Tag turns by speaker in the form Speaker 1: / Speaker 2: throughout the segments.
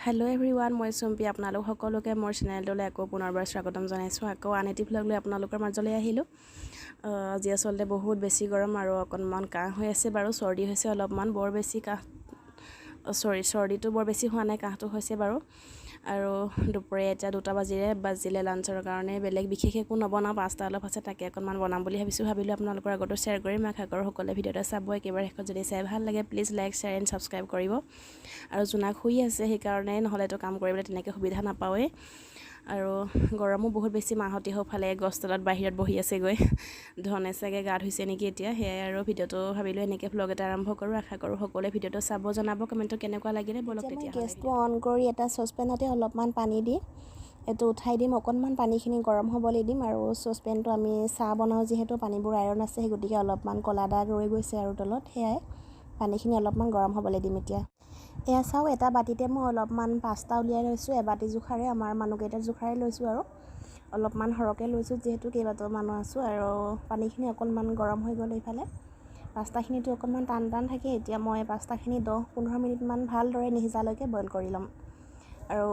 Speaker 1: Hello' everyone, মই চুম্পী। আপোনালোক সকলোকে মোৰ চেনেলটোলৈ আকৌ পুনৰবাৰ স্বাগতম জনাইছোঁ। আকৌ আন এটি ভ্লগ লৈ আপোনালোকৰ মাজলৈ আহিলোঁ। আজি আচলতে বহুত বেছি গৰম আৰু অকণমান কাহ হৈ আছে বাৰু, চৰ্দি হৈছে অলপমান, বৰ বেছি কাহ, চৰি, চৰ্দিটো বৰ বেছি হোৱা নাই, কাহটো হৈছে বাৰু। আৰু দুপৰীয়া এতিয়া 2টা বাজিলে। লাঞ্চৰ কাৰণে বেলেগ বিশেষ একো নবনাওঁ, পাস্তা অলপ আছে, তাকে অকণমান বনাম বুলি ভাবিছোঁ। ভাবিলোঁ আপোনালোকৰ আগতো শ্বেয়াৰ কৰিম। আশা কৰোঁ সকলোৱে ভিডিঅ'টো চাব একেবাৰে শেষত। যদি চাই ভাল লাগে, please like, share and subscribe কৰিব। আৰু জোনাক শুই আছে, সেইকাৰণে, নহ'লেতো কাম কৰিবলৈ তেনেকৈ সুবিধা নাপাওঁৱেই। আৰু গৰমো বহুত বেছি। মাহঁতি সৌফালে গছ তলত বাহিৰত বহি আছেগৈ। ধনে চাগে গা ধুইছে নেকি এতিয়া। সেয়াই আৰু ভিডিঅ'টো ভাবিলোঁ এনেকৈ ভ্লগ এটা আৰম্ভ কৰোঁ। আশা কৰোঁ সকলোৱে ভিডিঅ'টো চাব, জনাব কমেণ্টত কেনেকুৱা লাগিলে। ব'লক।
Speaker 2: এতিয়া মই
Speaker 1: তেতিয়াহ'লে
Speaker 2: গেছটো অন কৰি এটা চচপেনতে অলপমান পানী দি এইটো উঠাই দিম। অকণমান পানীখিনি গৰম হ'বলৈ দিম। আৰু চচপেনটো আমি চাহ বনাওঁ যিহেতু, পানীবোৰ আইৰণ আছে, সেই গতিকে অলপমান ক'লা দাগ ৰৈ গৈছে আৰু তলত। সেয়াই, পানীখিনি অলপমান গৰম হ'বলৈ দিম এতিয়া। এয়া চাওক, এটা বাতিতে মই অলপমান পাস্তা উলিয়াই লৈছোঁ। এবাতি জোখাৰে, আমাৰ মানুহকেইটাৰ জোখাৰে লৈছোঁ আৰু অলপমান সৰহকৈ লৈছোঁ, যিহেতু কেইবাটাও মানুহ আছোঁ। আৰু পানীখিনি অকণমান গৰম হৈ গ'ল। এইফালে পাস্তাখিনিতো অকণমান টান টান থাকে। এতিয়া মই পাস্তাখিনি 10-15 মিনিটমান ভালদৰে নিসিজালৈকে বইল কৰি ল'ম। আৰু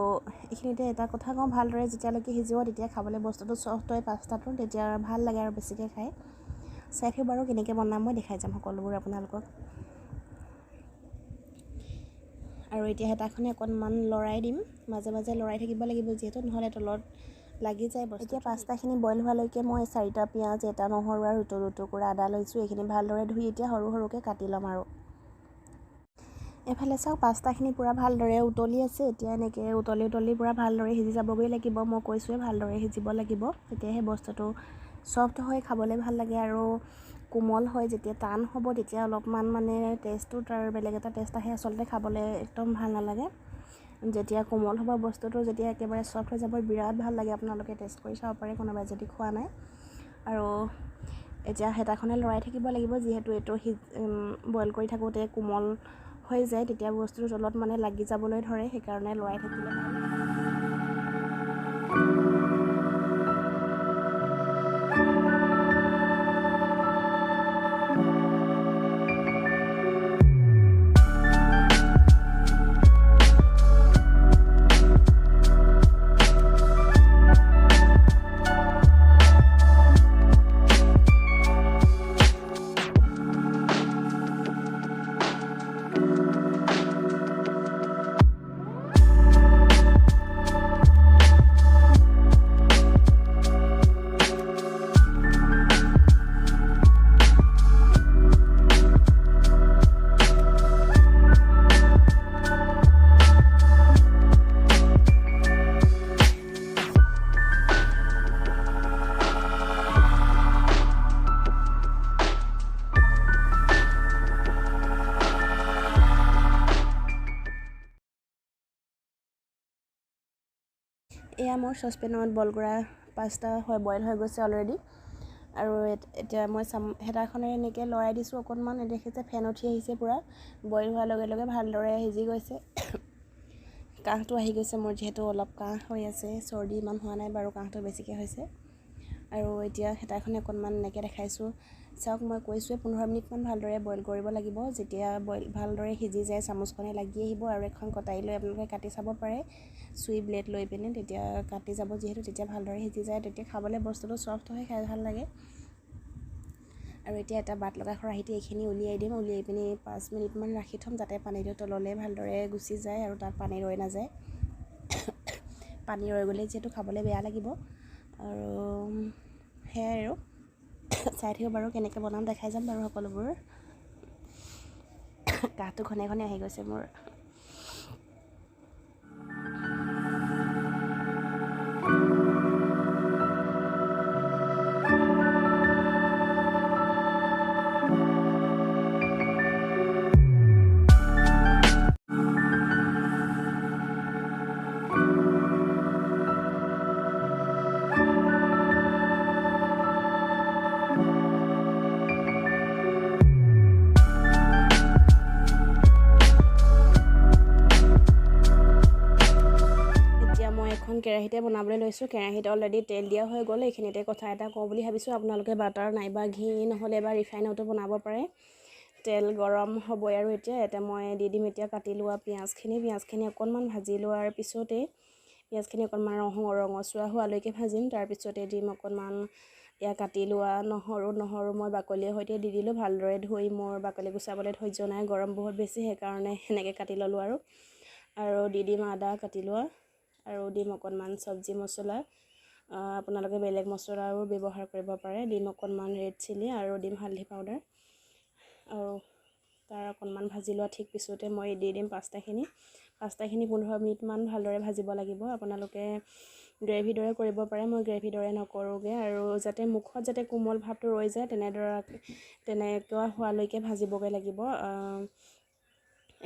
Speaker 2: এইখিনিতে এটা কথা কওঁ, ভালদৰে যেতিয়ালৈকে সিজিব, তেতিয়া খাবলৈ বস্তুটো চফ্ট হয় পাস্তাটো, তেতিয়া ভাল লাগে আৰু বেছিকৈ খাই। চাই থাকিব বাৰু, কেনেকৈ বনাম মই দেখাই যাম সকলোবোৰ আপোনালোকক। আৰু এতিয়া হেতাখনে অকণমান লৰাই দিম। মাজে মাজে লৰাই থাকিব লাগিব যিহেতু, নহ'লে তলত লাগি যায় বস্তু। এতিয়া পাস্তাখিনি বইল হোৱালৈকে মই চাৰিটা পিঁয়াজ, এটা নহৰু আৰু দুটুকুৰা আদা লৈছোঁ। এইখিনি ভালদৰে ধুই এতিয়া সৰু সৰুকৈ কাটি ল'ম। আৰু এইফালে চাওক, পাস্তাখিনি পূৰা ভালদৰে উতলি আছে। এতিয়া এনেকৈ উতলি উতলি পূৰা ভালদৰে সিজি যাবগৈ লাগিব। মই কৈছোঁৱে, ভালদৰে সিজিব লাগিব, তেতিয়াহে বস্তুটো চফ্ট হৈ খাবলৈ ভাল লাগে আৰু কোমল হয়। যেতিয়া টান হ'ব, তেতিয়া অলপমান মানে টেষ্টটো তাৰ বেলেগ এটা টেষ্ট আহে, আচলতে খাবলৈ একদম ভাল নালাগে। যেতিয়া কোমল হ'ব বস্তুটো, যেতিয়া একেবাৰে চফ্ট হৈ যাব, বিৰাট ভাল লাগে। আপোনালোকে টেষ্ট কৰি চাব পাৰে, কোনোবাই যদি খোৱা নাই। আৰু এতিয়া হেতাখনে লৰাই থাকিব লাগিব, যিহেতু এইটো বইল কৰি থাকোঁতে কোমল হৈ যায়, তেতিয়া বস্তুটো তলত মানে লাগি যাবলৈ ধৰে, সেইকাৰণে লৰাই থাকিলে ভাল। এয়া মোৰ চচপেনত বইল কৰা পাস্তা হয়, বইল হৈ গৈছে অলৰেডি। আৰু এতিয়া মই হেতাখনেৰে এনেকৈ লৰাই দিছোঁ অকণমান। দেখিছে, ফেন উঠি আহিছে পূৰা। বইল হোৱাৰ লগে লগে ভালদৰে সিজি গৈছে। কাহটো আহি গৈছে মোৰ, যিহেতু অলপ কাহ হৈ আছে। চৰ্দি ইমান হোৱা নাই বাৰু, কাহটো বেছিকৈ হৈছে। আৰু এতিয়া হেতাখনে অকণমান এনেকৈ দেখাইছোঁ, চাওক। মই কৈছোঁৱে, 15 মিনিটমান ভালদৰে বইল কৰিব লাগিব। যেতিয়া বইল ভালদৰে সিজি যায়, চামুচখনে লাগি আহিব। আৰু এখন কটাৰী লৈ আপোনালোকে কাটি চাব পাৰে, চুই ব্লেড লৈ পিনে, তেতিয়া কাটি যাব যিহেতু, তেতিয়া ভালদৰে সিজি যায়, তেতিয়া খাবলৈ বস্তুটো চফ্ট হয়, খাই ভাল লাগে। আৰু এতিয়া এটা বাট লগা খৰাহিতে এইখিনি উলিয়াই দিম। উলিয়াই পিনি 5 মিনিটমান ৰাখি থ'ম, যাতে পানীটো তললৈ ভালদৰে গুচি যায় আৰু তাত পানী ৰৈ নাযায়। পানী ৰৈ গ'লে যিহেতু খাবলৈ বেয়া লাগিব। আৰু সেয়াই আৰু চাই থাকিব বাৰু, কেনেকৈ বনাম দেখাই যাম বাৰু সকলোবোৰ। কাহটো ঘনে ঘনে আহি গৈছে মোৰ। এতিয়া মই এখন কেৰাহীতে বনাবলৈ লৈছোঁ। কেৰাহীত অলৰেডি তেল দিয়া হৈ গ'ল। এইখিনিতে কথা এটা কওঁ বুলি ভাবিছোঁ, আপোনালোকে বাটাৰ নাইবা ঘি, নহ'লে বা ৰিফাইনতো বনাব পাৰে।
Speaker 1: তেল গৰম হ'বই আৰু এতিয়া ইয়াতে মই দি দিম এতিয়া কাটি লোৱা পিঁয়াজখিনি। পিঁয়াজখিনি অকণমান ভাজি লোৱাৰ পিছতেই পিঁয়াজখিনি অকণমান ৰঙচুৱা হোৱালৈকে ভাজিম। তাৰপিছতে দিম অকণমান এয়া কাটি লোৱা নহৰু। নহৰু মই বাকলিৰ সৈতে দি দিলোঁ, ভালদৰে ধুই। মোৰ বাকলি গুচাবলৈ ধৈৰ্য নাই, গৰম বহুত বেছি, সেইকাৰণে সেনেকৈ কাটি ল'লোঁ আৰু। আৰু দি দিম আদা কাটি লোৱা, আৰু দিম অকণমান চব্জি মছলা। আপোনালোকে বেলেগ মছলাও ব্যৱহাৰ কৰিব পাৰে। দিম অকণমান ৰেড চিলি আৰু দিম হালধি পাউডাৰ। আৰু তাৰ অকণমান ভাজি লোৱা ঠিক পিছতে মই দি দিম পাস্তাখিনি। পাস্তাখিনি 15 মিনিটমান ভালদৰে ভাজিব লাগিব। আপোনালোকে গ্ৰেভি দৰে কৰিব পাৰে, মই গ্ৰেভি দৰে নকৰোঁগৈ। আৰু যাতে মুখত যাতে কোমল ভাৱটো ৰৈ যায় তেনেকুৱা হোৱালৈকে ভাজিবগৈ লাগিব।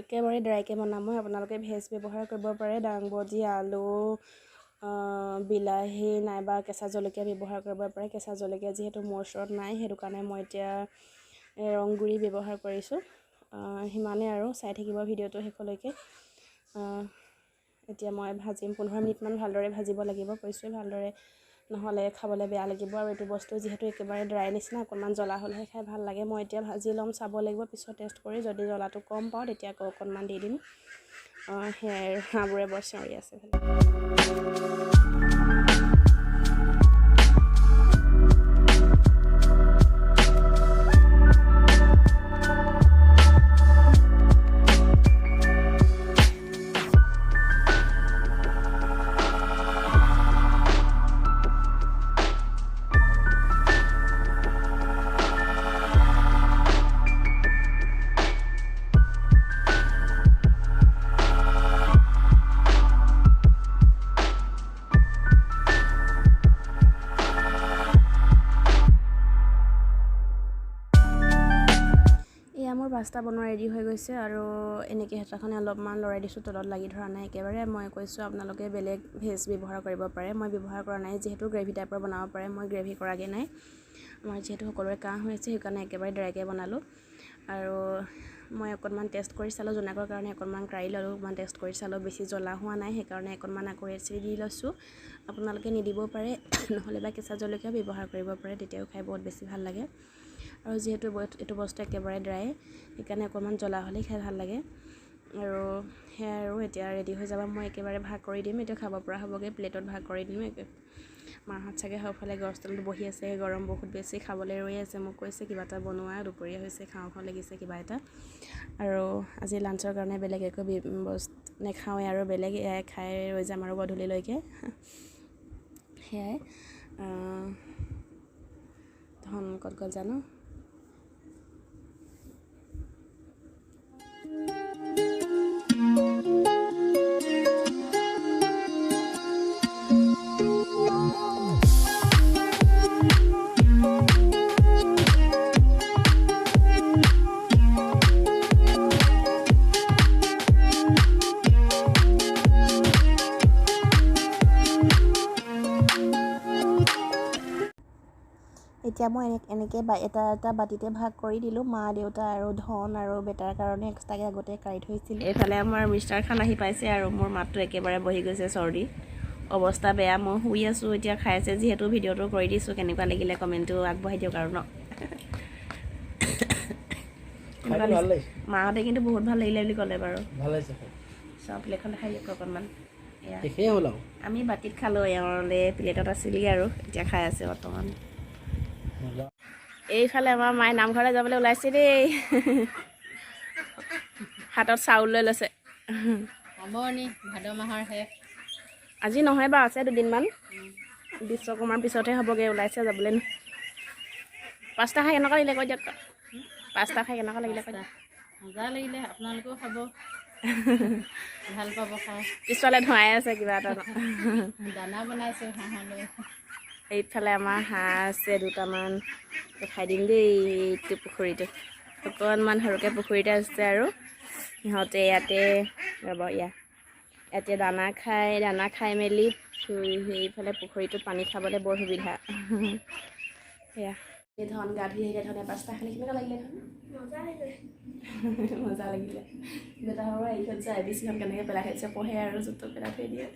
Speaker 1: একেবাৰে ড্ৰাইকৈ বনাম মই। আপোনালোকে ভেজ ব্যৱহাৰ কৰিব পাৰে, দাংবডি, আলু, বিলাহী নাইবা কেঁচা জলকীয়া ব্যৱহাৰ কৰিব পাৰে। কেঁচা জলকীয়া যিহেতু মোৰ ওচৰত নাই, সেইটো কাৰণে মই এতিয়া ৰংগুড়ি ব্যৱহাৰ কৰিছোঁ। সিমানেই আৰু, চাই থাকিব ভিডিঅ'টো শেষলৈকে। এতিয়া মই ভাজিম 15 মিনিটমান ভালদৰে ভাজিব লাগিব, কৈছোঁৱেই ভালদৰে, নহ'লে খাবলৈ বেয়া লাগিব। আৰু এইটো বস্তু যিহেতু একেবাৰে ড্ৰাই নিচিনা, অকণমান জ্বলা হ'লেহে খাই ভাল লাগে। মই এতিয়া ভাজি ল'ম, চাব লাগিব পিছত টেষ্ট কৰি, যদি জ্বলাটো কম পাওঁ তেতিয়া আকৌ অকণমান দি দিম। সেয়াই আৰু, হাঁহবোৰে বৰ চিঞৰি আছে। মোৰ পাস্তা বনোৱা ৰেডি হৈ গৈছে। আৰু এনেকৈ হেতাখনে অলপমান লৰাই দিছোঁ, তলত লাগি ধৰা নাই একেবাৰে। মই কৈছোঁ আপোনালোকে বেলেগ ভেজ ব্যৱহাৰ কৰিব পাৰে, মই ব্যৱহাৰ কৰা নাই, যিহেতু গ্ৰেভি টাইপৰ বনাব পাৰে, মই গ্ৰেভি কৰাগৈ নাই। আমাৰ যিহেতু সকলোৰে কাহ হৈ আছে, সেইকাৰণে একেবাৰে ড্ৰাইকৈ বনালোঁ। আৰু মই অকণমান টেষ্ট কৰি চালোঁ, জোনাকৰ কাৰণে অকণমান কাঢ়ি ল'লোঁ, অকণমান টেষ্ট কৰি চালোঁ, বেছি জ্বলা হোৱা নাই, সেইকাৰণে অকণমান আকৌ ৰেড চিলি দি লৈছোঁ। আপোনালোকে নিদিবও পাৰে, নহ'লে বা কেঁচা জলকীয়াও ব্যৱহাৰ কৰিব পাৰে, তেতিয়াও খাই বহুত বেছি ভাল লাগে। আৰু যিহেতু এইটো বস্তু একেবাৰে ড্ৰাই, সেইকাৰণে অকণমান জ্বলা হ'লেই খাই ভাল লাগে। আৰু সেয়াই আৰু এতিয়া ৰেডি হৈ যাব। মই একেবাৰে ভাগ কৰি দিম, এতিয়া খাব পৰা হ'বগৈ, প্লেটত ভাগ কৰি দিম। মাহঁত চাগে সৌফালে গছ তলত বহি আছে, গৰম বহুত বেছি, খাবলৈ ৰৈ আছে। মোক কৈছে কিবা এটা বনোৱা, দুপৰীয়া হৈছে, খাওঁ খাওঁ লাগিছে কিবা এটা। আৰু আজি লাঞ্চৰ কাৰণে বেলেগ একো বস্তু নাখাওঁৱেই আৰু, বেলেগ এয়াই খাই ৰৈ যাম আৰু গধূলিলৈকে। সেয়াই ধন ক'ত গ'ল জানো।
Speaker 2: এতিয়া মই এনেকৈ এটা এটা বাতিতে ভাগ কৰি দিলোঁ, মা দেউতা আৰু ধন আৰু বেটাৰ কাৰণে এক্সট্ৰাকৈ আগতে কাঢ়ি থৈছিলোঁ।
Speaker 1: এইফালে আমাৰ মিষ্টাৰ খান আহি পাইছে আৰু মোৰ মাতটো একেবাৰে বহি গৈছে, চৰ্দি অৱস্থা বেয়া। মই শুই আছোঁ এতিয়া, খাই আছে যিহেতু ভিডিঅ'টো কৰি দিছোঁ। কেনেকুৱা লাগিলে কমেণ্টটো আগবঢ়াই দিয়ক আৰু ন। মাহঁতে কিন্তু বহুত ভাল লাগিলে বুলি ক'লে বাৰু। চাওঁ প্লেটখন দেখাই দিয়ক অকণমান। আমি বাতিত খালোঁ, এওঁলৈ প্লেটত আছিলগৈ আৰু এতিয়া খাই আছে বৰ্তমান। এইফালে আমাৰ মায়ে নামঘৰলৈ যাবলৈ ওলাইছে দেই, হাতত চাউল লৈ লৈছে।
Speaker 3: ভাদ মাহৰ শেষ
Speaker 1: আজি নহয় বাৰু, আছে দুদিনমান, বিশ্বকৰ্মাৰ পিছতহে হ'বগৈ। ওলাইছে যাবলৈ। পাস্তা খাই কেনেকুৱা লাগিলে কৈ দিয়ক, পাস্তা খাই কেনেকুৱা লাগিলে কৈ দিয়ক।
Speaker 3: মজা লাগিলে, আপোনালোকেও খাব, ভাল পাব খাই।
Speaker 1: পিছফালে ধোঁৱাই আছে কিবা এটা,
Speaker 3: দানা বনাইছোঁ হাঁহলৈ।
Speaker 1: এইফালে আমাৰ হাঁহ আছে দুটামান, দেখাই দিম দেই। এইটো পুখুৰীটো অকণমান সৰুকৈ পুখুৰীতে আছে আৰু সিহঁতে ইয়াতে ৰ'ব, ইয়াতে দানা খায়, দানা খাই মেলি সেইফালে পুখুৰীটোত পানী খাবলৈ বৰ সুবিধা। সেয়া ধন গা ধুই আহিলে, ধনে পাস্তা খালে। কেনেকুৱা লাগিলে ধন? মজা লাগিলে। দেউতা এইখন যে বিচিখন কেনেকৈ পেলাই থৈছে, পঢ়ে আৰু য'ত পেলাই থৈ দিয়ে।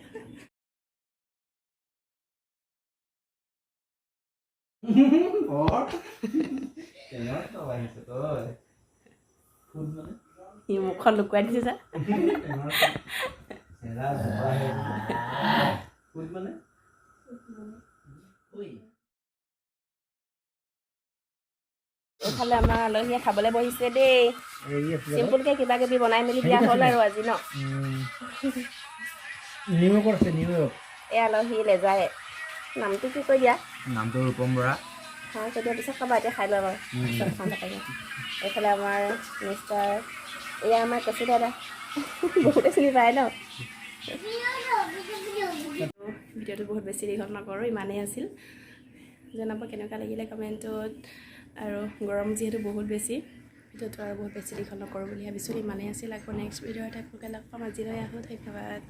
Speaker 1: সি মুখখন লুকুৱাই দিছে যা। এইফালে আমাৰ আলহীয়ে খাবলৈ বহিছে দেই। চিম্পুলকে কিবা কিবি বনাই মেলি দিয়া হ'ল আৰু আজি ন।
Speaker 4: নিউয়ৰ্কত আছে, নিউয়ৰ্ক।
Speaker 1: এই আলহী লেজাই, নামটো কি কৈ দিয়া?
Speaker 5: নামটো ৰূপম বৰা।
Speaker 1: অঁ, কৈ দিয়া, পিছত খাবা, এতিয়া খাই লোৱা বাৰু, পিছত খাম তাকে। এইফালে আমাৰ মিষ্টাৰ, এয়া আমাৰ কচু দাদা, বহুতে চিনি পায় ন। ভিডিঅ'টো বহুত বেছি দীঘল নকৰোঁ, ইমানেই আছিল। জনাব কেনেকুৱা লাগিলে কমেণ্টত। আৰু গৰম যিহেতু বহুত বেছি, ভিডিঅ'টো আৰু বহুত বেছি দীঘল নকৰোঁ বুলি ভাবিছোঁ। ইমানেই আছিল। আকৌ নেক্সট ভিডিঅ'ত আপোনালোকে লগ পাম। আজিলৈ আহোঁ, ধন্যবাদ।